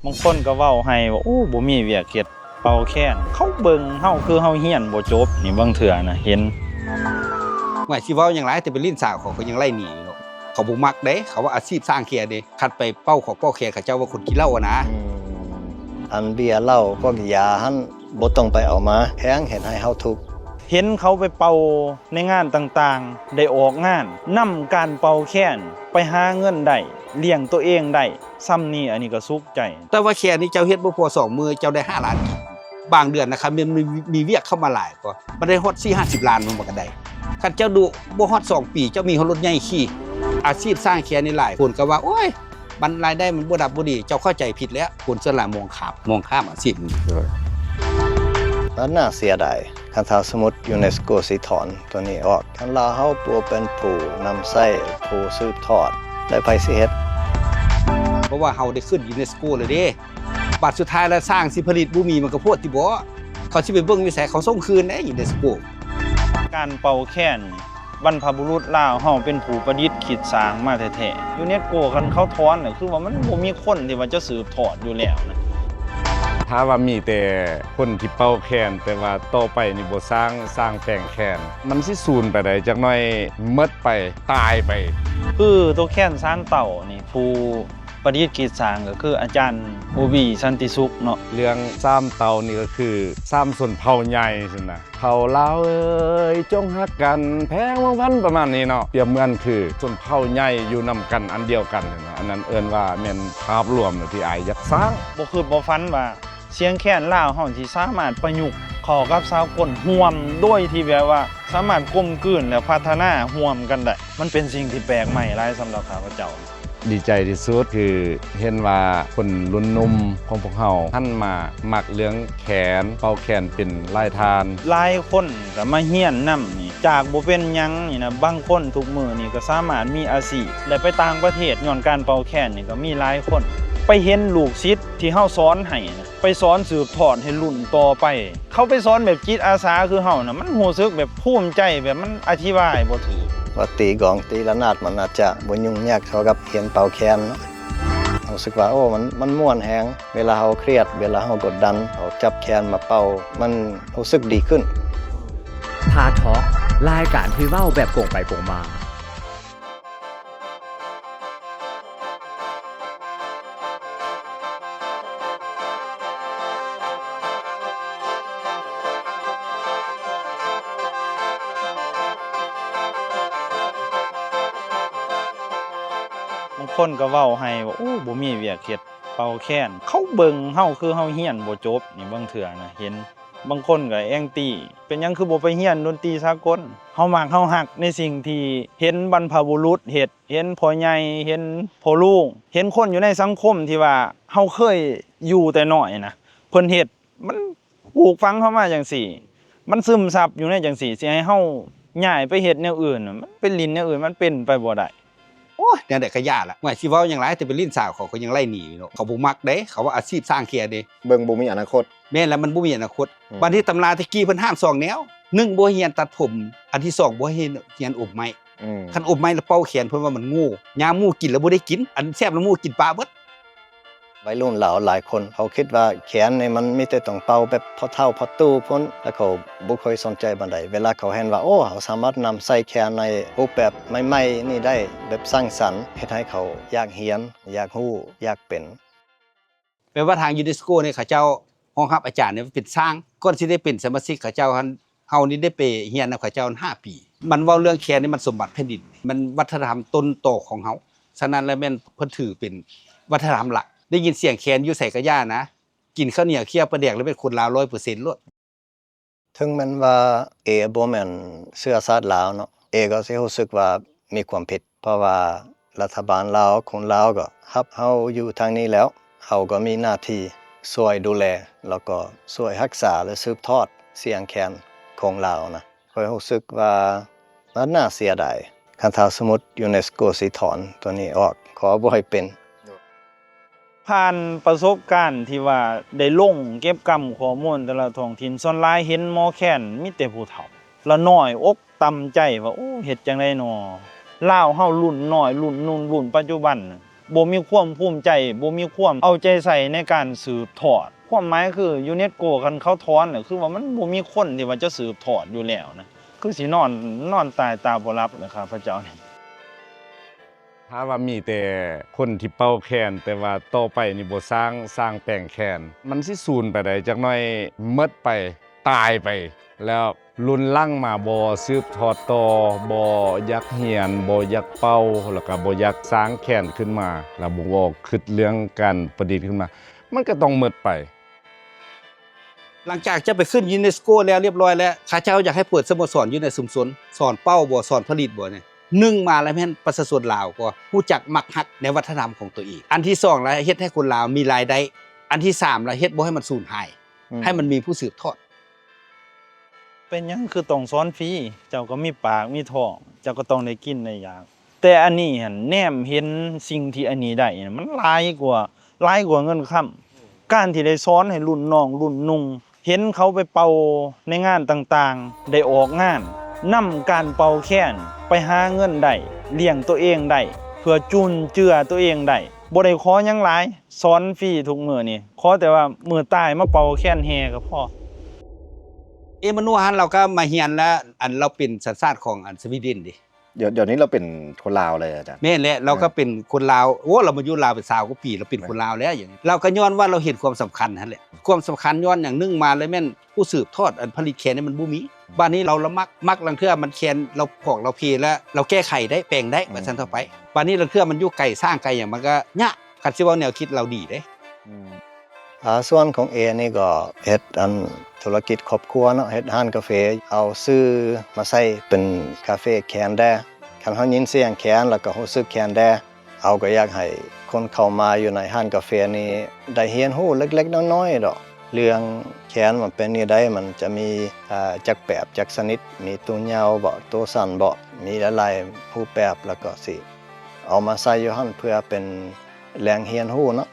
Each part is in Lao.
ບາງຄົນກໍເວົ້າໃຫ້ວ່າ ໂອ້ ບໍ່ມີວຽກເຮັດ ເປົ່າແຄນ. ເຂົາເບິ່ງເຮົາຄືເຮົາຮຽນບໍ່ຈົບນີ້ ບາງເທື່ອນະເຫັນ. ຫ້ວຍ ຊິເວົ້າຫຍັງຫຼາຍ ແຕ່ໄປຫຼິ້ນສາວເຂົາກໍຍັງໄລ່ໜີຢູ່ເນາະ. ເຂົາບໍ່ມັກເດ້ ເຂົາວ່າອາຊີບສ້າງແຄນເດ້. ຄັນໄປເປົ່າຂອງເປົ່າແຄນ ເຂົາເຈົ້າວ່າຄົນຂີ້ເຫຼົ້າຫັ້ນນາ. ອືມ ອັນເບຍເຫຼົ້າ ພວກຢາຫັ້ນ ບໍ່ຕ້ອງໄປເອົາມາ ແຮງເຮັດໃຫ້ເຮົາທຸກ. ເຫັນເຂົາໄປເປົ່າໃນງານຕ່າງໆ ໄດ້ອອກງານນຳການເປົ່າແຄນ ໄປຫາເງິນໄດ້ ລ້ຽງຕົວເອງໄດ້ ສ່ຳນີ້ ອັນນີ້ກໍສຸກໃຈ. ແຕ່ວ່າແຄນນີ້ເຈົ້າເຮັດບໍ່ພໍສອງມື້ ເຈົ້າໄດ້ຫ້າລ້ານກີບ. ບາງເດືອນນະ ຄັນແມ່ນມີ ມີວຽກເຂົ້າມາຫຼາຍກໍ ມັນໄດ້ຮອດສີ່ຫ້າສິບລ້ານ ມັນກໍໄດ້. ຄັນເຈົ້າດຸ ບໍ່ຮອດສອງປີ ເຈົ້າມີຮອດລົດໃຫຍ່ຂີ່. ອາຊີບສ້າງແຄນນີ້ຫຼາຍຄົນກໍວ່າ ໂອ້ຍ ມັນລາຍໄດ້ມັນບໍ່ດັບບໍ່ດີ. ເຈົ້າເຂົ້າໃຈຜິດແລ້ວ. ຄົນສ່ວນຫຼາຍມອງຂ້າມ ມອງຂ້າມອາຊີບນີ້. ມັນໜ້າເສຍດາຍ ຄັນຖ້າສົມມຸດຢູເນສໂກຊິຖອນຕົວນີ້ອອກ ຄັນລາວເຮົາບໍ່ເປັນຜູ້ນຳໃຊ້ ຜູ້ສືບທອດ ແລ້ວໃຜຊິເຮັດ? ເພາະວ່າເຮົາໄດ້ຂຶ້ນຢູເນສໂກແລ້ວເດ້. ບາດສຸດທ້າຍແລ້ວ ຊ່າງຊິຜະລິດບໍ່ມີ ມັນກໍໂພດຕິບໍ? ເຂົາຊິໄປເບິ່ງຢູ່ໃສ? ເຂົາສົ່ງຄືນເດ້ ຢູເນສໂກ. ການເປົ່າແຄນນີ້ ບັນພະບຸລຸດລາວເຮົາເປັນຜູ້ປະດິດຄິດສ້າງມາແທ້ໆ. ຢູເນສໂກ ຄັນເຂົາຖອນ ກໍຄືວ່າມັນບໍ່ມີຄົນທີ່ວ່າຈະສືບທອດຢູ່ແລ້ວນະ. ຖ້າວ່າມີແຕ່ຄົນທີ່ເປົ່າແຄນ ແຕ່ວ່າຕໍ່ໄປນີ້ບໍ່ສ້າງ ສ້າງແປງແຄນ ມັນຊິສູນໄປໃດ ຈັກໜ້ອຍໝົດໄປ ຕາຍໄປ. ຄືໂຕແຄນຊານເຕົ້ານີ້ ຜູ້ປະດິດຄິດສ້າງກໍຄືອາຈານ ໂອບີ ສັນຕິສຸກເນາະ. ເລື່ອງສາມເຕົ້ານີ້ກໍຄືສາມຊົນເຜົ່າໃຫຍ່ຊີ້ນະ. ເຜົ່າລາວເອີຍ ຈົ່ງຮັກກັນ ແພງເມືອງພັນ ປະມານນີ້ເນາະ. ປຽບເໝືອນຄືຊົນເຜົ່າໃຫຍ່ຢູ່ນຳກັນອັນດຽວກັນນີ້ນະ. ອັນນັ້ນເອີ້ນວ່າແມ່ນພາບລວມທີ່ອ້າຍຢາກສ້າງ. ບໍ່ຄິດບໍ່ຝັນວ່າສຽງແຄນລາວເຮົາຊິສາມາດປະຍຸກເຂົ້າກັບສາກົນຮ່ວມ ໂດຍທີ່ແບບວ່າສາມາດກົມກືນ ແລະ ພັດທະນາຮ່ວມກັນໄດ້. ມັນເປັນສິ່ງທີ່ແປກໃໝ່ຫຼາຍສຳລັບຂ້າພະເຈົ້າ. ດີໃຈທີ່ສຸດຄືເຫັນວ່າຄົນລຸ້ນໜຸ່ມຂອງພວກເຮົາຫັນມາມັກເລື່ອງແຄນ ເປົ່າແຄນເປັນລາຍທ່ານ. ຫຼາຍຄົນກໍມາຮຽນນຳນີ້ ຈາກບໍ່ເປັນຫຍັງນີ້ນະ, ບາງຄົນທຸກມື້ນີ້ກໍສາມາດມີອາຊີບ ແລະ ໄປຕ່າງປະເທດຍ້ອນການເປົ່າແຄນນີ້ກໍມີຫຼາຍຄົນ. ໄປເຫັນລູກສິດທີ່ເຮົາສອນໃຫ້ນະ ໄປສອນສືບທອດໃຫ້ລຸ້ນຕໍ່ໄປ. ເຂົາໄປສອນແບບຈິດອາສາຄືເຮົານະ ມັນຮູ້ສຶກແບບພູມໃຈ ແບບມັນອະທິບາຍບໍ່ຖືກ. ວ່າຕີກອງຕີລະນາດມັນອາດຈະບໍ່ຫຍຸ້ງຍາກເທົ່າກັບຮຽນເປົ່າແຄນເນາະ. ຮູ້ສຶກວ່າ ໂອ້ ມັນ ມັນມ່ວນແຮງ. ເວລາເຮົາຄຽດ ເວລາເຮົາກົດດັນ ເຮົາຈັບແຄນມາເປົ່າ ມັນຮູ້ສຶກດີຂຶ້ນ. ພາທອກ ລາຍການທີ່ເວົ້າແບບກົງໄປກົງມາ. ບາງຄົນກໍເວົ້າໃຫ້ວ່າ ໂອ້ ບໍ່ມີວຽກເຮັດ ເປົ່າແຄນ. ເຂົາເບິ່ງເຮົາຄືເຮົາຮຽນບໍ່ຈົບນີ້ ບາງເທື່ອນະ ເຫັນ ບາງຄົນກໍແອງຕີ ເປັນຫຍັງຄືບໍ່ໄປຮຽນດົນຕີສາກົນ? ເຮົາມັກເຮົາຮັກໃນສິ່ງທີ່ເຫັນບັນພະບຸລຸດເຮັດ, ເຫັນພໍ່ໃຫຍ່, ເຫັນພໍ່ລຸງ, ເຫັນຄົນຢູ່ໃນສັງຄົມທີ່ວ່າເຮົາເຄີຍຢູ່ແຕ່ນ້ອຍນະ ເພິ່ນເຮັດ. ມັນປູກຝັງເຮົາມາຈັ່ງຊີ້, ມັນຊຶມຊັບຢູ່ໃນຈັ່ງຊີ້, ຊິໃຫ້ເຮົາຍ້າຍໄປເຮັດແນວອື່ນ, ມັນໄປຫຼິ້ນແນວອື່ນ ມັນເປັນໄປບໍ່ໄດ້. ໂອ້ຍ ແນວໃດກໍຢ່າລະ. ຫ້ວຍ ຊິເວົ້າຫຍັງຫຼາຍ, ແຕ່ໄປຫຼິ້ນສາວເຂົາກໍຍັງໄລ່ໜີຢູ່ເນາະ. ເຂົາບໍ່ມັກເດ້, ເຂົາວ່າອາຊີບສ້າງແຄນເດ້. ເບິ່ງບໍ່ມີອະນາຄົດ. ແມ່ນລະ, ມັນບໍ່ມີອະນາຄົດ. ອືມ. ບາດນີ້ຕຳລາແຕ່ກີ້ເພິ່ນຫ້າມສອງແນວ, ໜຶ່ງ ບໍ່ໃຫ້ຮຽນຕັດຜົມ, ອັນທີສອງ ບໍ່ໃຫ້ຮຽນອົບໄມ້. ອືມ. ຄັນອົບໄມ້ແລ້ວເປົ່າແຂນ, ເພິ່ນວ່າມັນໂງ່. ຍາມໝູ່ກິນແລ້ວບໍ່ໄດ້ກິນ, ອັນແຊບແລ້ວໝູ່ກິນປະເບິດ. ໄວລຸ້ນລາວຫຼາຍຄົນ ເຂົາຄິດວ່າແຄນນີ້ມັນມີແຕ່ຕ້ອງເປົ່າແບບພໍ່ເຖົ້າພໍ່ຕູ້ພຸ້ນ ແລ້ວເຂົາບໍ່ຄ່ອຍສົນໃຈປານໃດ. ເວລາເຂົາເຫັນວ່າ ໂອ້ ເຮົາສາມາດນຳໃຊ້ແຄນໃນຮູບແບບໃໝ່ໆນີ້ໄດ້ ແບບສ້າງສັນ ເຮັດໃຫ້ເຂົາຢາກຮຽນ, ຢາກຮູ້, ຢາກເປັນ. ແປວ່າທາງຢູເນສໂກນີ້ ເຂົາເຈົ້າຮອງຮັບອາຈານນີ້ເປັນຊ່າງ. ກ່ອນຊິໄດ້ເປັນສະມາຊິກ ເຂົາເຈົ້າຫັ້ນ ເຮົານີ້ໄດ້ໄປຮຽນນຳເຂົາເຈົ້າຫ້າປີ. ມັນເວົ້າເລື່ອງແຄນນີ້ມັນສົມບັດແຜ່ນດິນ, ມັນວັດທະນະທຳຕົ້ນຕໍຂອງເຮົາ. ສະນັ້ນແລ້ວແມ່ນເພິ່ນຖືເປັນວັດທະນະທຳຫຼັກ. ໄດ້ຍິນສຽງແຄນຢູ່ໃສກະຢ່ານະ, ກິນເຂົ້າໜຽວຄ້ຽວປາແດກແລ້ວແມ່ນຄົນລາວຮ້ອຍເປີເຊັນໂລດ. ເຖິງແມ່ນວ່າເອບໍ່ແມ່ນເຊື້ອຊາດລາວເນາະ, ເອກໍຊິຮູ້ສຶກວ່າມີຄວາມຜິດ ເພາະວ່າລັດຖະບານລາວ, ຄົນລາວກໍຮັບເຮົາຢູ່ທາງນີ້ແລ້ວ, ເຮົາກໍມີໜ້າທີ່ຊ່ວຍດູແລ ແລ້ວກໍຊ່ວຍຮັກສາ ແລະ ສືບທອດສຽງແຄນຂອງລາວນະ. ຂ້ອຍຮູ້ສຶກວ່າມັນໜ້າເສຍດາຍ ຄັນຖ້າສົມມຸດຢູເນສໂກຊິຖອນຕົວນີ້ອອກ, ຂໍບໍ່ໃຫ້ເປັນ. ຜ່ານປະສົບການທີ່ວ່າໄດ້ລົງເກັບກຳຂໍ້ມູນແຕ່ລະທ້ອງຖິ່ນ, ສ່ວນຫຼາຍເຫັນໝໍແຄນມີແຕ່ຜູ້ເຖົ້າ ລະນ້ອຍອົກຕ່ຳໃຈວ່າ ໂອ້ ເຮັດຈັ່ງໃດນໍ ລາວເຮົາລຸ້ນນ້ອຍ, ລຸ້ນນຸ່ມ, ລຸ້ນປັດຈຸບັນ ບໍ່ມີຄວາມພູມໃຈ, ບໍ່ມີຄວາມເອົາໃຈໃສ່ໃນການສືບທອດ. ຄວາມໝາຍຄືຢູເນສໂກ ຄັນເຂົາຖອນແລ້ວ ຄືວ່າມັນບໍ່ມີຄົນທີ່ວ່າຈະສືບທອດຢູ່ແລ້ວນະ, ຄືຊິນອນ ນອນຕາຍຕາບໍ່ຫຼັບແຫຼະ ຂ້າພະເຈົ້ານີ້. ຖ້າວ່າມີແຕ່ຄົນທີ່ເປົ່າແຄນ ແຕ່ວ່າຕໍ່ໄປນີ້ບໍ່ສ້າງ ສ້າງແປງແຄນ ມັນຊິສູນໄປໃດ ຈັກໜ້ອຍໝົດໄປ ຕາຍໄປ ແລ້ວລຸ້ນຫຼັງມາບໍ່ສືບທອດຕໍ່ ບໍ່ຢາກຮຽນ ບໍ່ຢາກເປົ່າ ແລ້ວກໍບໍ່ຢາກສ້າງແຄນຂຶ້ນມາ ແລ້ວບໍ່ຄິດເລື່ອງການປະດິດຂຶ້ນມາ ມັນກໍຕ້ອງໝົດໄປ. ຫຼັງຈາກຈະໄປຂຶ້ນຢູເນສໂກແລ້ວຮຽບຮ້ອຍແລ້ວ ຂ້າເຈົ້າຢາກໃຫ້ເປີດສະໂມສອນຢູ່ໃນຊຸມຊົນ ສອນເປົ່າບໍ່ ສອນຜະລິດບໍ່ນີ້ ໜຶ່ງມາແລ້ວແມ່ນປະຊາຊົນລາວກໍຮູ້ຈັກມັກຮັກໃນວັດທະນະທຳຂອງຕົວເອງ. ອັນທີສອງລະເຮັດໃຫ້ຄົນລາວມີລາຍໄດ້. ອັນທີສາມລະເຮັດບໍ່ໃຫ້ມັນສູນຫາຍ ອືມ ໃຫ້ມັນມີຜູ້ສືບທອດ. ເປັນຫຍັງຄືຕ້ອງສອນຟຣີ? ເຈົ້າກໍມີປາກມີທ້ອງ ເຈົ້າກໍຕ້ອງໄດ້ກິນໄດ້ຢາກ. ແຕ່ອັນນີ້ຫັ້ນ ແນມເຫັນສິ່ງທີ່ອັນນີ້ໄດ້ນະ ມັນຫຼາຍກວ່າ ຫຼາຍກວ່າເງິນຄຳ. ການທີ່ໄດ້ສອນໃຫ້ລຸ້ນນ້ອງລຸ້ນນຸ່ງ ເຫັນເຂົາໄປເປົ່າໃນງານຕ່າງໆ ໄດ້ອອກງານ ນຳການເປົ່າແຄນໄປຫາເງິນໄດ້ ລ້ຽງຕົວເອງໄດ້ ເພື່ອຈຸນເຈືອຕົວເອງໄດ້. ບໍ່ໄດ້ຂໍຫຍັງຫຼາຍ ສອນຟຣີທຸກມື້ນີ້ ຂໍແຕ່ວ່າມື້ຕາຍມາເປົ່າແຄນແຫ່ກໍພໍ. ເອມານູເອລຫັ້ນລາວກໍມາຮຽນແລ້ວ ອັນລາວເປັນສັນຊາດຂອງອັນສະວີເດັນເດ. ດຽວ ດຽວນີ້ລາວເປັນຄົນລາວເລີຍອາຈານ? ແມ່ນແຫຼະ ລາວກໍເປັນຄົນລາວ. ໂອ້ ລາວມາຢູ່ລາວເປັນຊາວກວ່າປີ ລາວເປັນຄົນລາວແລ້ວ. ເອີ ດຽວນີ້ລາວກໍຍ້ອນວ່າລາວເຫັນຄວາມສຳຄັນຫັ້ນແຫຼະ. ຄວາມສຳຄັນຍ້ອນຫຍັງ? ໜຶ່ງມາແລ້ວແມ່ນຜູ້ສືບທອດອັນຜະລິດແຄນນີ້ມັນບໍ່ມີ. ບາດນີ້ລາວ ລາວມັກ ມັກ ລາງເທື່ອມັນແຄນ ລາວພອກລາວເພແລ້ວ ລາວແກ້ໄຂໄດ້ ແປງໄດ້ ອືມ ວ່າຊັ້ນເຖາະໄປ. ບາດນີ້ລາງເທື່ອມັນຢູ່ໄກ ສ້າງໄກຫຍັງ ມັນກໍຍາກ. ຄັນຊິເວົ້າແນວຄິດລາວດີເດ້. ອືມ ອາ ສ່ວນຂອງເອນີ້ກໍເຮັດອັນທຸລະກິດຄອບຄົວເນາະ ເຮັດຮ້ານກາເຟ ເອົາຊື່ມາໃສ່ເປັນຄາເຟແຄນແດ່. ຄັນເຮົາຍິນສຽງແຄນ ແລ້ວກໍຮູ້ສຶກແຄນແດ່. ເຮົາກໍຢາກໃຫ້ຄົນເຂົ້າມາຢູ່ໃນຮ້ານກາເຟນີ້ໄດ້ຮຽນຮູ້ເລັກໆນ້ອຍໆດອກ ເລື່ອງແຄນມັນເປັນແນວໃດ ມັນຈະມີ ອາ ຈັກແບບຈັກຊະນິດ ມີໂຕຍາວເບາະ ໂຕສັ້ນເບາະ ມີຫຼາຍໆຮູບແບບ ແລ້ວກໍຊິເອົາມາໃສ່ຢູ່ຫັ້ນເພື່ອເປັນແຫຼ່ງຮຽນຮູ້ເນາະ.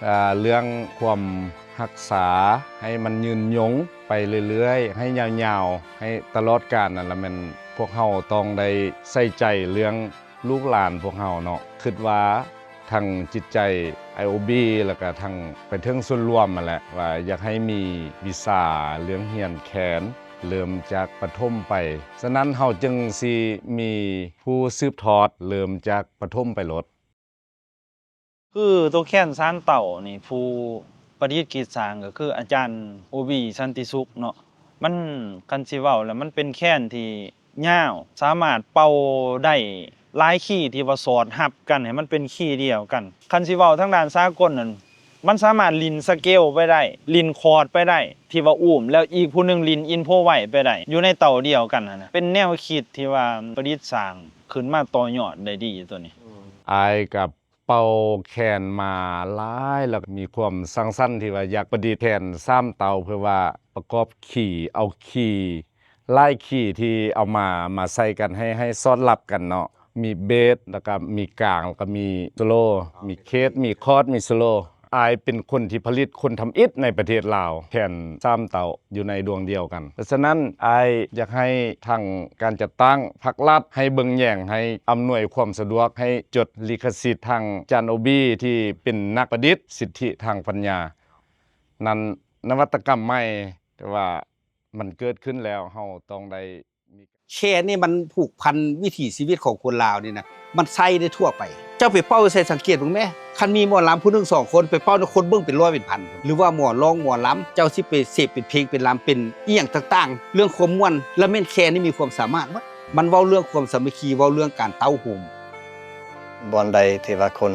ອາ ເລື່ອງຄວາມຮັກສາໃຫ້ມັນຍືນຍົງໄປເລື້ອຍໆ ໃຫ້ຍາວໆ ໃຫ້ຕະຫຼອດການນັ້ນລະ ແມ່ນພວກເຮົາຕ້ອງໄດ້ໃສ່ໃຈເລື່ອງ ລູກຫຼານພວກເຮົາເນາະ ຄິດວ່າທັງຈິດໃຈ ໄອໂອບີ ແລ້ວກະທັງໄປເຖິງສ່ວນລວມຫັ້ນແຫຼະ ວ່າຢາກໃຫ້ມີວິຊາເລື່ອງຮຽນແຄນ ເລີ່ມຈາກປະຖົມໄປ. ສະນັ້ນເຮົາຈຶ່ງຊິມີຜູ້ສືບທອດເລີ່ມຈາກປະຖົມໄປໂລດ. ຄືໂຕແຄນສານເຕົ້ານີ້ ຜູ້ປະດິດຄິດສ້າງກໍຄືອາຈານ ໂອບີ ສັນຕິສຸກເນາະ. ມັນ ຄັນຊິເວົ້າແລ້ວ ມັນເປັນແຄນທີ່ ຍາວ ສາມາດເປົ່າໄດ້ຫຼາຍຄີທີ່ວ່າສອດຮັບກັນໃຫ້ມັນເປັນຄີດຽວກັນ. ຄັນຊິເວົ້າທາງດ້ານສາກົນນັ້ນ ມັນສາມາດຫຼິ້ນສະເກວໄປໄດ້ ຫຼິ້ນຄອດໄປໄດ້ ທີ່ວ່າອູ້ມ ແລ້ວອີກຜູ້ໜຶ່ງຫຼິ້ນອິນໂພໄວໄປໄດ້ ຢູ່ໃນເຕົ້າດຽວກັນຫັ້ນນະ. ເປັນແນວຄິດທີ່ວ່າປະດິດສ້າງຂຶ້ນມາຕໍ່ຍອດໄດ້ດີໂຕນີ້. ອາຍກັບ ເປົ່າແຄນມາຫຼາຍ ແລ້ວກໍມີຄວາມສ້າງສັນທີ່ວ່າຢາກປະດິດແຄນສາມເຕົາ ເພື່ອວ່າປະກອບຄີ ເອົາຄີຫຼາຍຄີທີ່ເອົາມາ ມາໃສ່ກັນໃຫ້ ໃຫ້ສອດຮັບກັນເນາະ. ມີເບສ ແລ້ວກໍມີກາງ ແລ້ວກໍມີໂຊໂລ ມີເຄສ ມີຄອດ ມີໂຊໂລ. ອາຍເປັນຄົນທີ່ຜະລິດຄົນທຳອິດໃນປະເທດລາວ ແຄນສາມເຕົາຢູ່ໃນດວງດຽວກັນ. ສະນັ້ນ ອາຍຢາກໃຫ້ທາງການຈັດຕັ້ງ ພາກລັດ ໃຫ້ເບິ່ງແຍງ ໃຫ້ອຳນວຍຄວາມສະດວກ ໃຫ້ຈົດລິຂະສິດທາງຈານໂອບີ ທີ່ເປັນນັກປະດິດສິດທິທາງປັນຍາ ນັ້ນນະວັດຕະກຳໃໝ່ ແຕ່ວ່າ ມັນເກີດຂຶ້ນແລ້ວ ເຮົາຕ້ອງໄດ້ມີ ແຄນນີ້ມັນຜູກພັນວິຖີຊີວິດຂອງຄົນລາວນີ້ນະ ມັນໃຊ້ໄດ້ທົ່ວໄປ. ເຈົ້າໄປເປົ່າໃສ່ ສັງເກດເບິ່ງແມ້ ຄັນມີໝໍລຳຜູ້ໜຶ່ງສອງຄົນ ໄປເປົ່ານຳຄົນເບິ່ງເປັນຮ້ອຍເປັນພັນ ຫຼືວ່າໝໍຮ້ອງໝໍລຳ ເຈົ້າຊິໄປເສບເປັນເພງເປັນລຳ ເປັນອີ່ຫຍັງຕ່າງໆ ເລື່ອງຄວາມມ່ວນ ລະແມ່ນແຄນນີ້ມີຄວາມສາມາດໝົດ. ມັນເວົ້າເລື່ອງຄວາມສາມັກຄີ ເວົ້າເລື່ອງການເຕົ້າໂຮມ. ບ່ອນໃດທີ່ວ່າຄົນ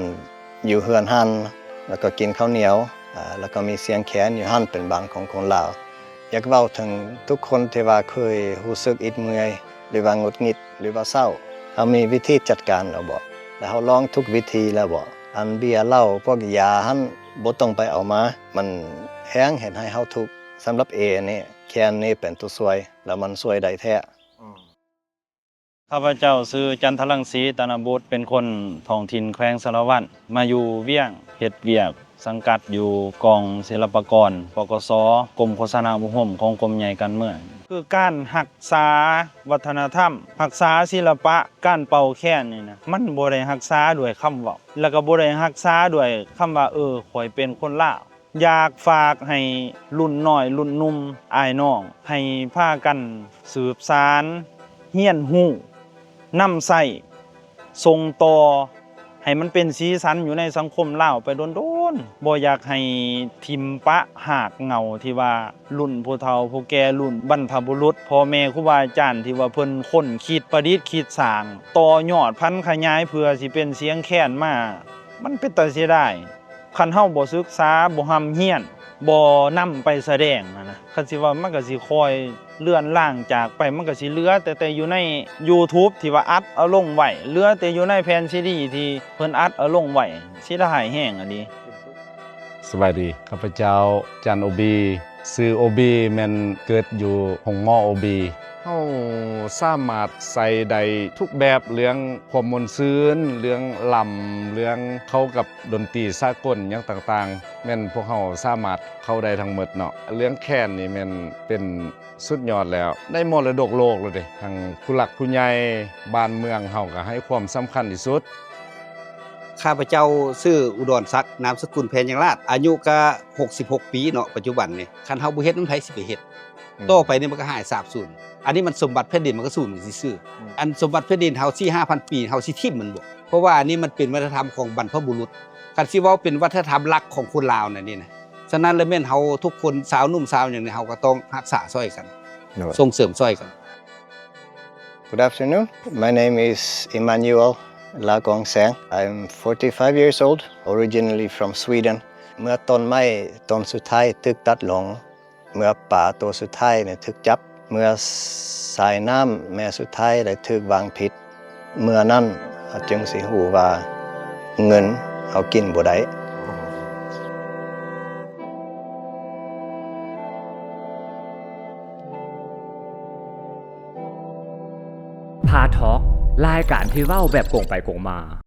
ຢູ່ເຮືອນຫັ້ນ ແລ້ວກໍກິນເຂົ້າໜຽວ ອາ ແລ້ວກໍມີສຽງແຄນຢູ່ຫັ້ນເປັນບ້ານຂອງຄົນລາວ. ຢາກເວົ້າເຖິງທຸກຄົນທີ່ວ່າເຄີຍຮູ້ສຶກອິດເມື່ອຍ ຫຼືວ່າຫງຸດຫງິດ ຫຼືວ່າເສົ້າ. ເຮົາມີວິທີຈັດການແລ້ວເບາະ ແລະ ເຮົາລອງທຸກວິທີແລ້ວເບາະ? ອັນເບຍເຫຼົ້າ ພວກຢາຫັ້ນບໍ່ຕ້ອງໄປເອົາມາ ມັນແຮງເຮັດໃຫ້ເຮົາທຸກ. ສຳລັບເອນີ້ ແຄນນີ້ເປັນຕົວຊ່ວຍ ແລ້ວມັນຊ່ວຍໄດ້ແທ້. ຂ້າພະເຈົ້າຊື່ ຈັນທະລັງສີ ຕານະບຸດ ເປັນຄົນທ້ອງຖິ່ນແຂວງສາລະວັນ ມາຢູ່ວຽງ ເຮັດວຽກສັງກັດຢູ່ກອງສິລະປາກອນ ປກສ ກົມໂຄສະນາອົບຮົມຂອງກົມໃຫຍ່ການເມືອງ. ຄືການຮັກສາວັດທະນະທຳ, ຮັກສາສິລະປະ, ການເປົ່າແຄນນີ້ນະ ມັນບໍ່ໄດ້ຮັກສາດ້ວຍຄຳເວົ້າ ແລ້ວກໍບໍ່ໄດ້ຮັກສາດ້ວຍຄຳວ່າ ເອີ ຂ້ອຍເປັນຄົນລາວ. ຢາກຝາກໃຫ້ລຸ້ນນ້ອຍລຸ້ນໜຸ່ມ ອ້າຍນ້ອງ ໃຫ້ພາກັນສືບສານ ຮຽນຮູ້ ນຳໃຊ້ ສົ່ງຕໍ່ ໃຫ້ມັນເປັນສີສັນຢູ່ໃນສັງຄົມລາວໄປດົນໆ. ບໍ່ຢາກໃຫ້ຖິ້ມປະຮາກເຫງົ້າທີ່ວ່າລຸ້ນຜູ້ເຖົ້າຜູ້ແກ່ ລຸ້ນບັນພະບຸລຸດ ພໍ່ແມ່ຄູບາອາຈານທີ່ວ່າເພິ່ນຄົ້ນຄິດປະດິດຄິດສ້າງ ຕໍ່ຍອດພັນຂະຫຍາຍເພື່ອຊິເປັນສຽງແຄນມາ ມັນເປັນຕາເສຍດາຍ. ຄັນເຮົາບໍ່ສຶກສາ ບໍ່ຮ່ຳຮຽນ ບໍ່ນຳໄປສະແດງຫັ້ນນະ ຄັນຊິເວົ້າມັນກໍຊິຄ່ອຍເລືອນລາງຈາກໄປ ມັນກໍຊິເຫຼືອແຕ່ ແຕ່ຢູ່ໃນ YouTube ທີ່ວ່າອັດເອົາລົງໄວ້ ເຫຼືອແຕ່ຢູ່ໃນແຜ່ນຊີດີທີ່ເພິ່ນອັດເອົາລົງໄວ້ ເສຍດາຍແຮງອີ່ຫຼີ. ສະບາຍດີ ຂ້າພະເຈົ້າ ຈັນ ໂອບີ ຊື່ ໂອບີ ແມ່ນເກີດຢູ່ໂຮງໝໍ ໂອບີ. ເຮົາສາມາດໃສ່ໄດ້ທຸກແບບ ເລື່ອງຄວາມມ່ວນຊື່ນ ເລື່ອງລຳ ເລື່ອງເຂົ້າກັບດົນຕີສາກົນຫຍັງຕ່າງໆ ແມ່ນພວກເຮົາສາມາດເຂົ້າໄດ້ທັງໝົດເນາະ. ເລື່ອງແຄນນີ້ແມ່ນເປັນສຸດຍອດແລ້ວ ໃນມໍລະດົກໂລກແລ້ວເດ້. ທັງຜູ້ຫຼັກຜູ້ໃຫຍ່ ບ້ານເມືອງເຮົາກໍໃຫ້ຄວາມສຳຄັນທີ່ສຸດ. ຂ້າພະເຈົ້າຊື່ ອຸດອນສັກ ນາມສະກຸນ ແພຍັງລາດ ອາຍຸກະຫົກສິບຫົກປີເນາະ ປັດຈຸບັນນີ້. ຄັນເຮົາບໍ່ເຮັດ ມັນໃຜຊິໄປເຮັດ? ອືມ ຕໍ່ໄປນີ້ມັນກໍຫາຍສາບສູນ. ອັນນີ້ມັນສົມບັດແຜ່ນດິນ ມັນກໍສູນໄປຊື່ໆ. ອືມ ອັນສົມບັດແຜ່ນດິນເຮົາສີ່ຫ້າພັນປີ ເຮົາຊິຖິ້ມມັນບໍ່? ເພາະວ່າອັນນີ້ມັນເປັນວັດທະນະທຳຂອງບັນພະບຸລຸດ. ຄັນຊິເວົ້າເປັນວັດທະນະທຳຫຼັກຂອງຄົນລາວນັ້ນນີ້ນະ. ສະນັ້ນແລ້ວແມ່ນເຮົາທຸກຄົນ ຊາວໜຸ່ມຊາວຫຍັງນີ້ ເຮົາກໍຕ້ອງຮັກສາຊ່ອຍກັນ ໂດຍ ສົ່ງເສີມຊ່ອຍກັນ. Good afternoon. My name is Emmanuel Lagong Sang. I'm forty-five years old, originally from Sweden. ເມື່ອຕອນໄມ້ຕອນສຸດທ້າຍຖືກຕັດລົງ, ເມື່ອປາໂຕສຸດທ້າຍນີ້ຖືກຈັບ, ເມື່ອສາຍນ້ຳແມ່ສຸດທ້າຍໄດ້ຖືກວາງຜິດ, ເມື່ອນັ້ນເຮົາຈຶ່ງຊິຮູ້ວ່າເງິນເຮົາກິນບໍ່ໄດ້. ພາທອກ ລາຍການທີ່ເວົ້າແບບກົງໄປກົງມາ.